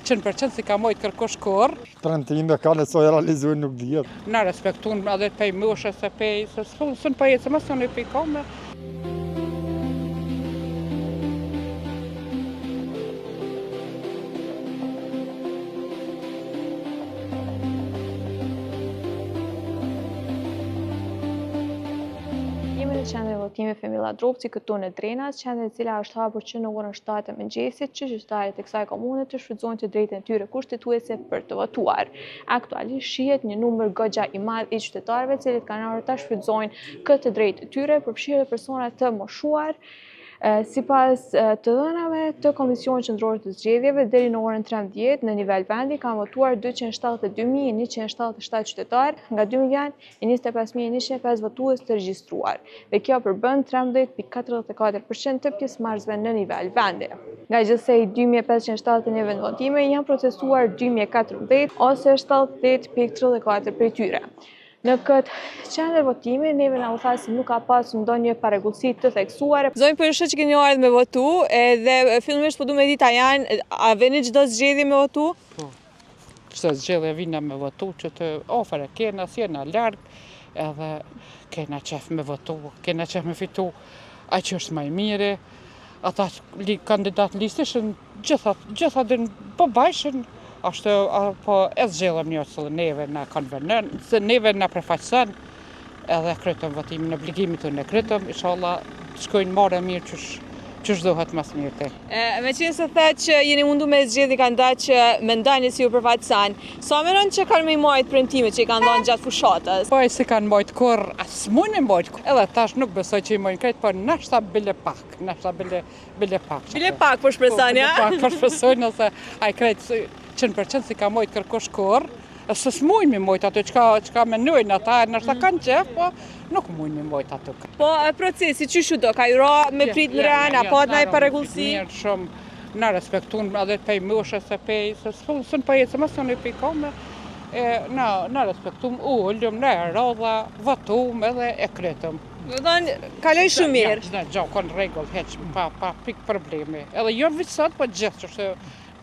100% s'i ka mojtë kërkush kurrë. Premtime kanë e sa i realizojnë nuk dihet. Na respektun edhe pej moshës e pej, se s'un s'un po ecëm as unë pej kome. Jemi në qendrën e votimit Fehmi Lladrovci këtu në Drenas, qendër e cila është hapur që në orën 7 të mëngjesit që qytetarët e kësaj komune të shfrytëzojnë të drejtën e tyre kushtetuese për të votuar. Aktualisht shihet një numër goxha i madh i qytetarëve të cilët kanë ardhur ta shfrytëzojnë këtë të drejtë të tyre, përfshirë edhe persona të moshuar. Sipas të dhënave të Komisionit Qendror të Zgjedhjeve, deri në orën 13 në nivel vendi kanë votuar 272.177 qytetarë nga 2 milion e 25.105 votues të regjistruar, dhe kjo përbën 13.44% të pjesëmarrësve në nivel vendi. Nga gjithsej 2571 vendvotime janë procesuar 2014 ose 78.34 prej tyre. Në këtë qendër votimi, neve na u tha se nuk ka pasur ndonjë parregullsi të theksuar. Zonjë, po ju shoh që keni ardhur me votu, edhe fillimisht po du me ditë a janë, a vini çdo zgjedhje me votu? Po. Çdo zgjedhje vina me votu, që të afër e kena, s'jena larg, edhe kena qef me votu, kena qef me fitu, ai që është ma i miri, ata kandidat listë ishin gjitha, gjitha din, po bajshin, ashtu, po e zgjedhëm një që neve na konvenon, se neve na përfaqëson, edhe krytëm votimin, obligimin tonë e krytëm, inshallah, të shkojnë marë e mirë qysh, qysh duhet ma s'mirti. E, me qenë se the që jeni mundu me zgjedh një kandidat që mendoni se ju përfaqëson, sa menon që kanë me i majtë premtimet që i kanë dhënë gjatë fushatës? Po e s'i kanë majtë kurrë, as s'mujnë me majtë, edhe tash nuk besoj që i majnë krejt, po nashta bile pak, nashta bile, bile pak. Bile pak po shpresoni, a? Bile pak po shpresoj nëse ai krejt 100% s'i ka majtë kërkush kurrë, se s'mujnë me mojtë ato, çka, çka menojnë ata, nashta mm. kanë qef, po nuk mujnë me mojtë ato. Po, e procesi, qysh u dok, a ju ra me prit në ren, a pat naj parregullsi? Mirë shumë, na respektun edhe pej moshës e pej, se s'un po ecëm, as unë pej kome, e na, na respektun, u ulëm, në radha, votum edhe e krytëm. Do thonë, kaloi shumë mirë. Çdo gjë ka në rregull, hiç pa pa pik problemi. Edhe jo veç sot, po gjithë që është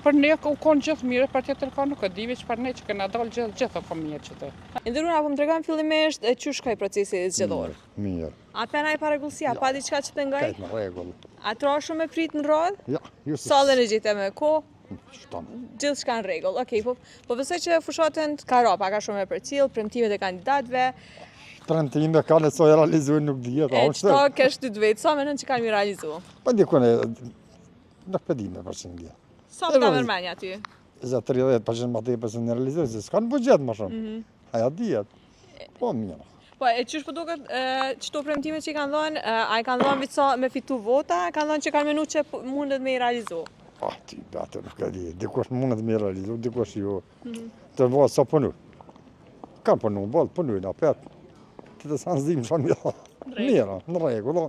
për ne u kon gjithë mirë, për tjetër ka nuk e di, veç për ne që kena dalë gjithë gjithë u kon mirë që të. I nderuar, a po më tregon fillimisht e qysh shkoi procesi zgjedhor? Mirë. A pa naj parregullsi, a pa diçka që të pengoi? Krejt në rregull. A t'ra shumë me prit në radhë? Ja, ju se Sallën e gjete me kohë? Shton. Gjithçka në rregull. Okej, po po besoj që fushatën ka ra pak a shumë me përcjell premtimet e kandidatëve. Premtime kanë e sa i realizojnë nuk dihet, E a është? qëto kesh ty të vetë, sa menon që kanë mi realizu? Po dikun e nuk po di me përqindje. Sa më ta merr menja ty? Za 30% më tepër se në realizojnë, se s'kanë buxhet më shumë. Mhm. Aja dihet. Po mirë. Po, e qysh po duket, qëto premtime që i kanë dhënë, a i kanë dhënë veç sa me fitu vota, a kanë dhënë që kanë menu që po, mundet me i realizu? Ah, ti, atë nuk e di. Dikush mundet me i realizu, dikush jo. Mhm. Të vë sa punu. Kanë punu, boll, punujnë apet. Të të sanë zim shumë mirë. Mirë, në rregull.